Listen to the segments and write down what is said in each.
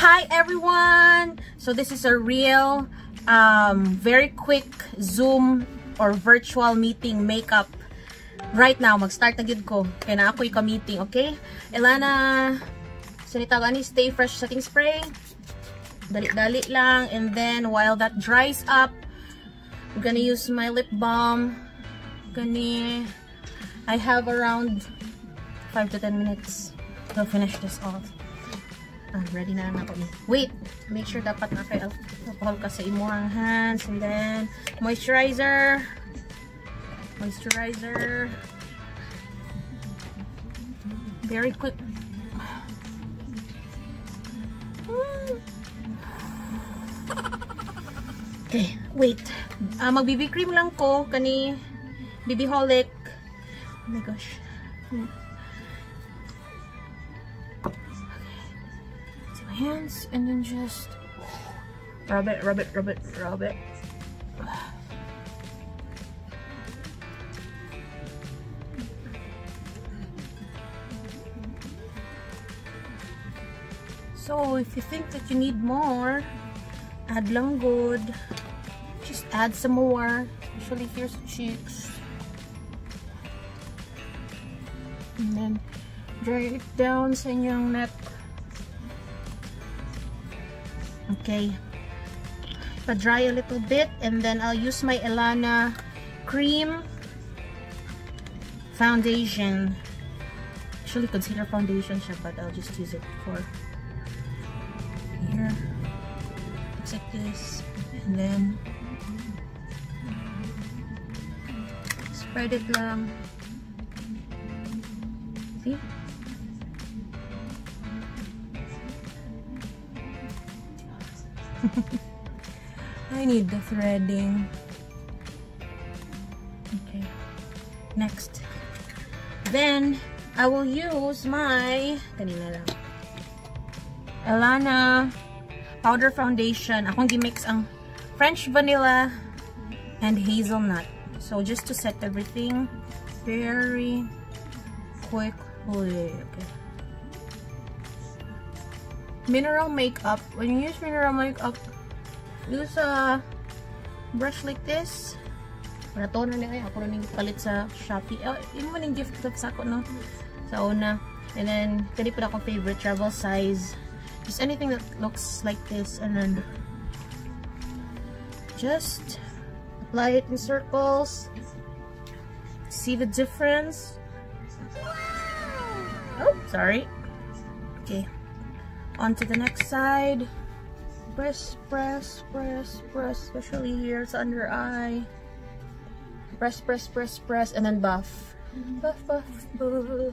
Hi everyone! So this is a real, very quick Zoom or virtual meeting makeup. Right now, mag-start na gyud ko. Kaya na ako ka-meeting, okay? Ellana, sanita ani Stay Fresh Setting Spray. Dali-dali lang. And then, while that dries up, I'm gonna use my lip balm. Gani, I have around 5 to 10 minutes to finish this off. Ah, ready na lang ako. Wait! Make sure dapat na kay alcohol ka sa imong hands. And then, moisturizer. Moisturizer. Very quick. Okay, wait. Mag-BB cream lang ko. Kani, BB Holic. Oh my gosh. Hands and then just rub it, rub it, rub it, rub it. So if you think that you need more, add lang good. Just add some more, especially here's the cheeks. And then dry it down sa inyong neck. Okay, pa-dry a little bit, and then I'll use my Ellana cream foundation. Actually, concealer foundation siya, but I'll just use it for here. Looks like this, and then spread it lang. See? I need the threading. Okay, next. Then, I will use my kanina lang, Ellana powder foundation. Akong gi-mix ang French vanilla and hazelnut. So, just to set everything very quickly. Okay. Mineral makeup. When you use mineral makeup, use a brush like this. Para to na niya, ako na ning palit sa Shopee. Oh, yun mo ning gift sa ako, no? Sa una. And then, kani pa akong favorite travel size. Just anything that looks like this. And then, just apply it in circles. See the difference? Oh, sorry. Okay. On to the next side. Press, press, press, press, especially here sa under eye. Press, press, press, press, and then buff. Buff, buff, buff.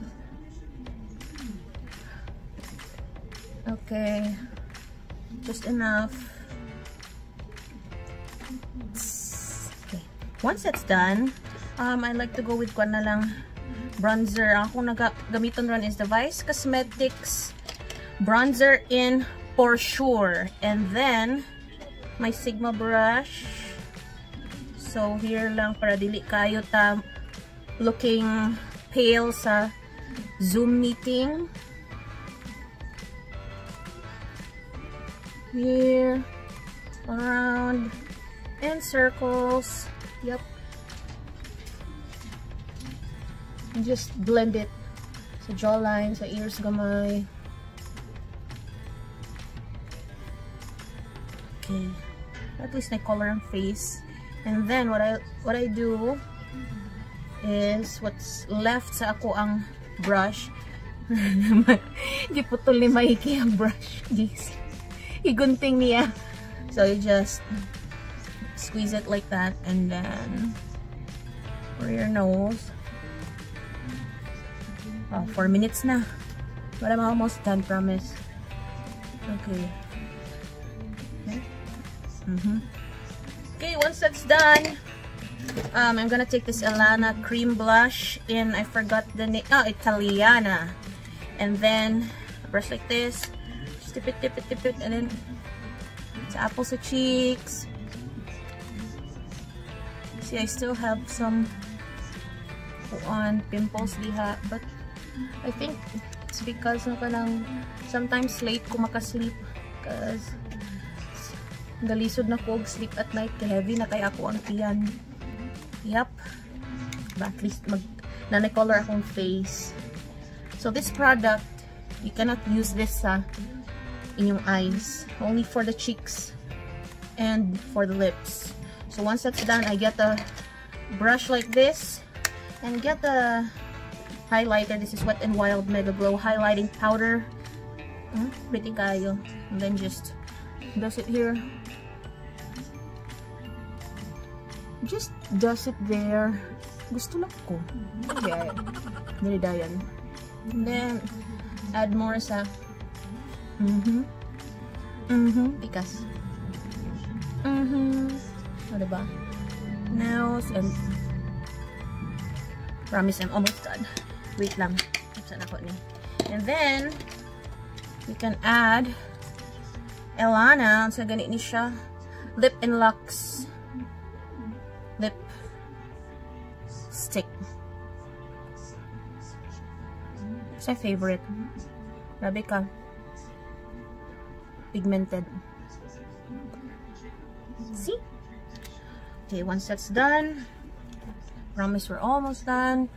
Okay. Just enough. Okay. Once that's done, I like to go with kwan na lang bronzer. Ang akong nagamiton ron is the Vice Cosmetics bronzer in For Sure. And then, my Sigma brush. So, here lang para dili kayo ta looking pale sa Zoom meeting. Here, around, in circles. Yep. And just blend it sa jawline, sa ears gamay. Okay, at least I color ang face. And then what I do is what's left sa ako ang brush. Giputol ni Mikey ang brush. Jeez. Igunting niya. So you just squeeze it like that, and then for your nose. Oh, 4 minutes na. But I'm almost done, promise. Okay. Okay, once that's done, I'm gonna take this Ellana cream blush in, I forgot the name, oh, Italiana. And then, brush like this, just tip it, tip it, tip it, and then it's apples sa cheeks. See, I still have some on pimples diha, but I think it's because no kanang sometimes late ko makasleep. Cause galisod na ko og sleep at night kay heavy na kay ako ang tiyan. Yep. But at least mag naa color akong face. So this product, you cannot use this sa inyong eyes. Only for the cheeks and for the lips. So once that's done, I get a brush like this and get the highlighter. This is Wet n Wild Mega Glow Highlighting Powder. Pretty kaayo. And then just dust it here. Just dust it there. Gusto lang ko. Okay. Dili dayon. And then, add more sa Pikas. O, diba? Nose and promise I'm almost done. Wait lang. Saan ako ni? And then, you can add Ellana. Sa gani ni siya. Lip and Lux Lip Stick. It's my favorite. Grabe ka. Pigmented. See? Okay, once that's done, promise we're almost done.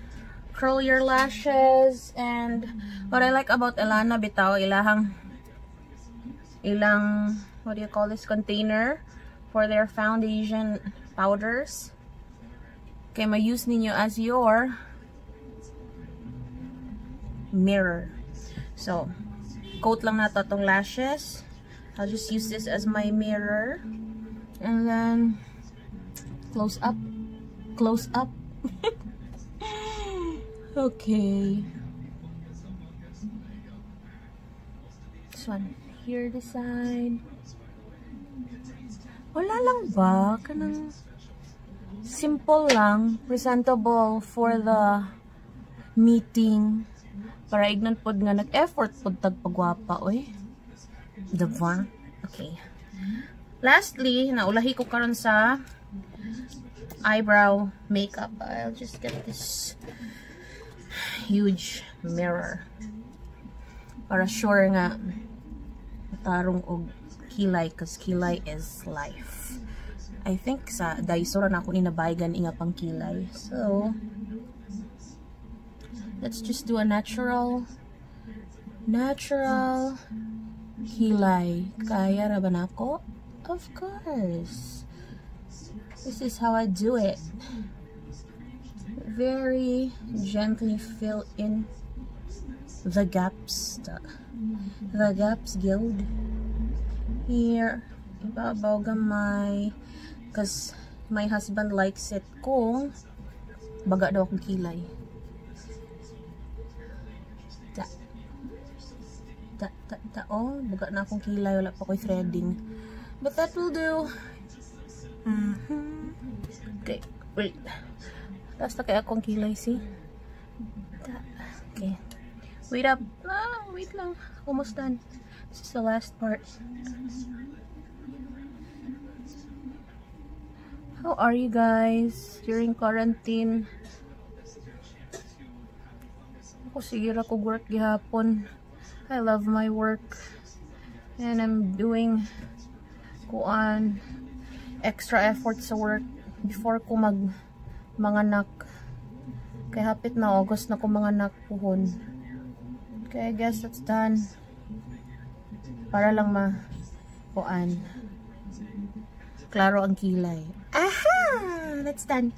Curl your lashes, and what I like about Ellana bitaw, ilahang ilang, what do you call this, container for their foundation powders. Okay, ma-use ninyo as your mirror. So, coat lang nato atong lashes. I'll just use this as my mirror. And then, close up. Close up. Okay. This one. Here, this side. Wala lang ba? Kanang simple lang. Presentable for the meeting. Para ignan pod nga nag-effort pod tag pagwapa, oy. Diba? Okay. Lastly, naulahi ko karon sa eyebrow makeup. I'll just get this huge mirror. Para sure nga tarong og kilay, 'cause kilay is life. I think sa Daiso ra na ako ni nabaygan nga pang kilay. So, let's just do a natural kilay. Kaya ra ba nako? Of course. This is how I do it. Very gently fill in the gaps. The gaps guild. Here, ibabaw gamay. 'Cause my husband likes it kung baga daw akong kilay. Ta. Ta, ta, ta. Oh, baga na akong kilay. Wala pa ko'y threading. But that will do. Okay, wait. Taas na kay akong kilay, see? Ta. Okay. Wait up. Ah, wait lang. Almost done. This is the last part. How are you guys during quarantine? Ako sige ra ko work gihapon. I love my work. And I'm doing kuan extra effort sa work before ko mag manganak. Kay hapit na August na ko manganak puhon. Okay, I guess that's done. Para lang ma kuan. Klaro ang kilay. Aha! That's done.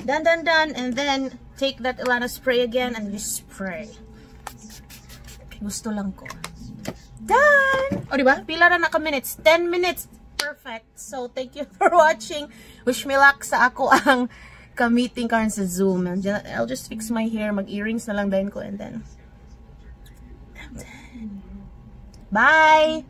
Done, done, done. And then, take that Ellana spray again and just spray. Okay, gusto lang ko. Done! O, diba? Pila na naka minutes? 10 minutes. Perfect. So, thank you for watching. Wish me luck sa ako ang ka-meeting karon sa Zoom. I'll just fix my hair. Mag-earrings na lang din ko and then I'm done. Bye!